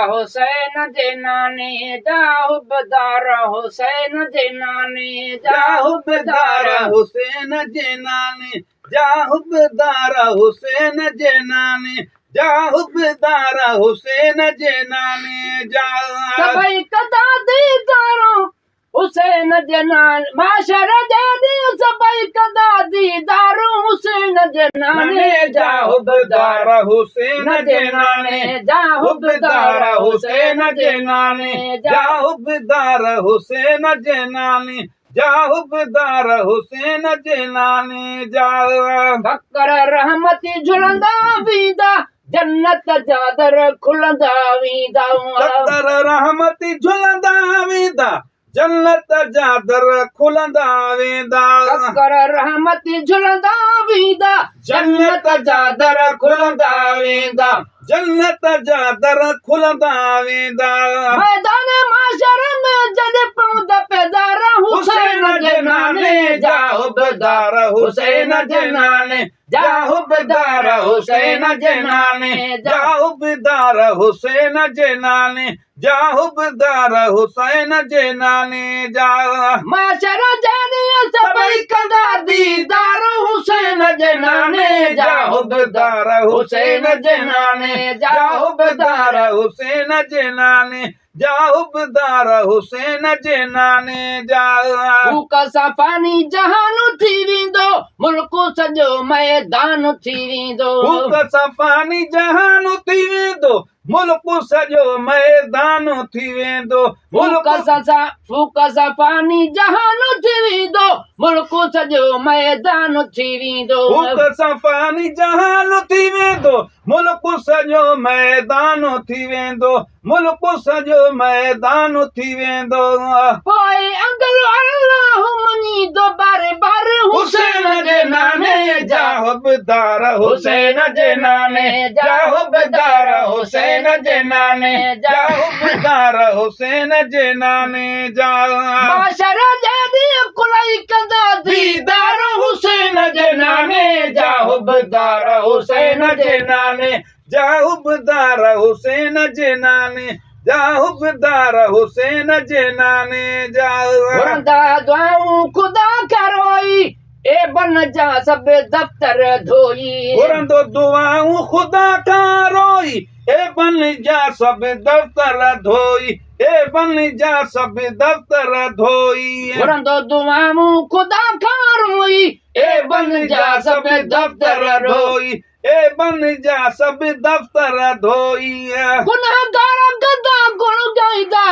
हुसैन जे नाने जा, हुबदार हुसैन जे नाने जा, जा हुबदार हुसैन जे नाने जा, हुबदार हुसैन जे नाने जा, हुबदार हुसैन जे नाने जा। सभई कंदा दीदार हुसैन जे नाने, माशर जे ॾींहुं सभई कंदा दीदार हुसैन जे नाने जा, हुबदार हुसैन जे नाने जा, हुबदार हुसैन जे नाने जा, हुबदार हुसैन जे नाने जा, हुबदार हुसैन जे नाने जा। ककर रहमती झुलंदा वेंदा, जन्नत जा दर खुलंदा वेंदा। ककर रहमती झुलंदा वेंदा, जन्नत जा दर खुलंदा वेंदा। ककर रहमती झुलंदा वेंदा, जन्नत जा दर खुलंदा वेंदा, जन्नत जा दर खुलंदा वेंदा। मैदान माशर में जॾहिं पवंदा पैदार हुसैन जे नाने जा, हुबदार हुसैन जे नाने जा, हुबदार हुसैन जे नाने जा, हुबदार हुसैन जे नाने जा, हुबदार हुसैन जे नाने जा। माशर जे ॾींहुं सभई कंदा दीदार हुसैन जे नाने जा, हुबदार हुसैन जे नाने जा, हुबदार हुसैन जे नाने जा, हुबदार हुसैन जे नाने जा। फूक सां फानी जहान थी वेंदो, मुल्क सॼो मैदान थी वेंदो। फूक सां फानी जहान थी वेंदो, मुल्क सॼो मैदान थी वेंदो। मुल्क सां फूक सां फानी जहान थी वेंदो, मुल्क सॼो मैदान थी वेंदो। फूक सां फानी जहान थी वेंदो, मुल्क सॼो मैदान थी वेंदो, मुल्क सॼो मैदान थी वेंदो। पोइ अंगल अल्लाह मञींदो बार बार हुसैन जे नाने जा, हुबदार हुसैन जे नाने जा, हुबदार हुसैन जे नाने जा, हुबदार हुसैन जे नाने जा। माशर जे ॾींहुं कुलाई कंदा दीदार हुसैन जे नाने जा, हुबदार हुसैन जे नाने जा, हुबदार हुसैन जे नाने जा, हुबदार हुसैन जे नाने जा। घुरंदा दुआऊं ख़ुदा करोई, ए बन जा सभु दफ़्तर धोई। घुरंदो दुआऊं ख़ुदा खां रोई, ए बन जा सभु दफ़्तर धोई, ए बन जा सभु दफ़्तर धोई। घुरंदो दुआऊं ख़ुदा खां रोई, ए बन जा सभु दफ़्तर धोई, ए बन जा सभु दफ़्तर धोई। गुनहगार गदा गुण ॻाईंदा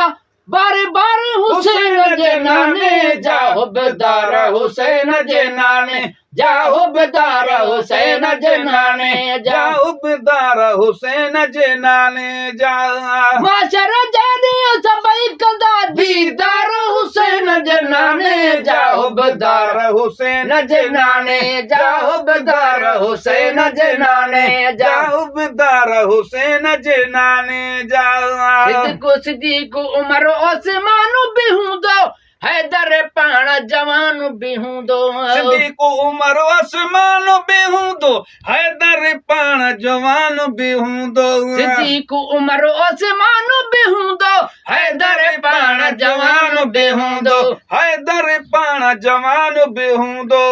बार बार हुसैन जे नाने जा, हुबदार हुसैन जे नाने जा, हुबदार हुसैन जे नाने जा, हुबदार हुसैन जे नाने जा। माशर जे ॾींहुं सभई कंदा दीदार हुसैन जे नाने जा, हुबदार हुसैन जे नाने जा, हुबदार हुसैन जे नाने जा, हुबदार हुसैन जे नाने जा। सिद्दीक़ सिद्दीक़ उमर उस्मान बि हूंदो, हैदर पाण जवान बि हूंदो। सिद्दीक़ उमर उस्मान बि हूंदो, हैदर पाण जवान बि हूंदो। सिद्दीक़ उमर उस्मान बि हूंदो, हैदर पाण जवान बि हूंदो, हैदर पाण जवान बि हूंदो।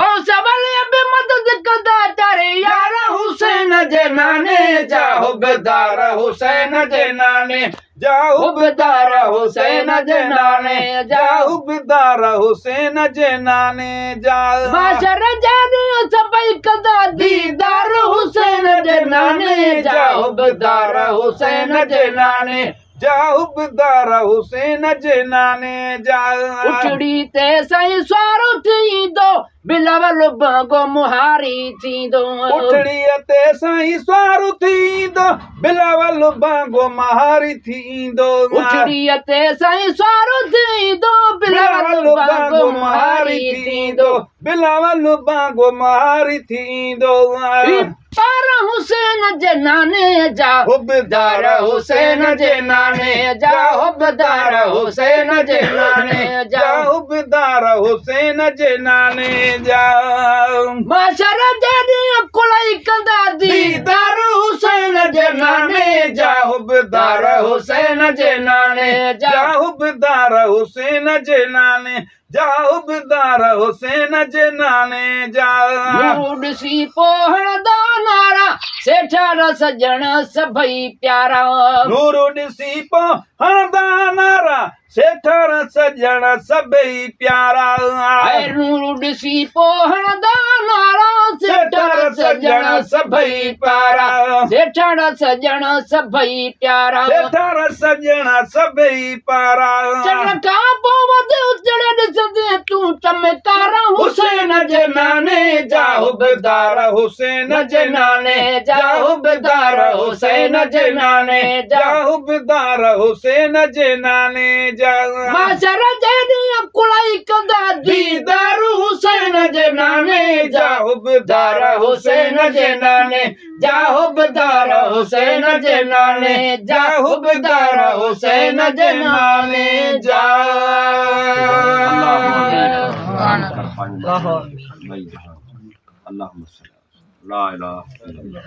गौस वाले बि मदद कंदा चारे यार हुसैन जे नाने जा, हुबदार हुसैन जे नाने जा, हुबदार हुसैन जे नाने जा, हुबदार हुसैन जे नाने जा। माशर जे ॾींहुं सभई कंदा दीदार हुसैन जे नाने जा, हुबदार हुसैन जे नाने जा, हुबदार हुसैन जे नाने जा। उठड़ी ते साईं सुवारो थींदो, बिलावल बांगो मुहारी थींदो। उठड़ीअ ते साईं सुवारो थींदो, बिलावल बांगो महारी थींदो। उठड़ीअ ते साईं सुवारो थींदो, बिलावल बांगो महारी थींदो, बिलावल बांगो महारी थींदो। पर हुसैन जे नाने जा, हुबदार हुसैन जे नाने जा, हुबदार हुसैन जे नाने जा, हुबदार हुसैन जे नाने जा। माशर जे ॾींहुं कुलाई कंदा दीदार हुसैन जे नाने जा, हुबदार حسين جي نالي جا حبدار حسين جي نالي جا حبدار حسين جي نالي جا. نور ڏسي پوء هڻندا نعرا، سيٺار سڄڻ سڀئي پيارا. نور ڏسي پوء هڻندا نعرا، سيٺار سڄڻ سڀئي پيارا. ۽ نور ڏسي پوء هڻندا نعرا، سيٺار سڄڻ سڀئي پيارا. سيٺار سڄڻ سڀئي پيارا. سيٺار سڄڻ سڀئي پيارا. چڙهڻ کان پوء وڌ اچڙ ڏسندين تون چمڪارا. حسين جي نالي جا حبدار حسين جي نالي جا حبدار حسين جي نالي جا حبدار حسين جي نالي جا. محشر جي ڏينهن ڪلائي ڪندا ديدار حسين جي نالي جا حبدار حسين جي نالي جا حبدار حسين جي نالي جا حبدار حسين جي نالي جا. اللهم صل لا اله الا الله.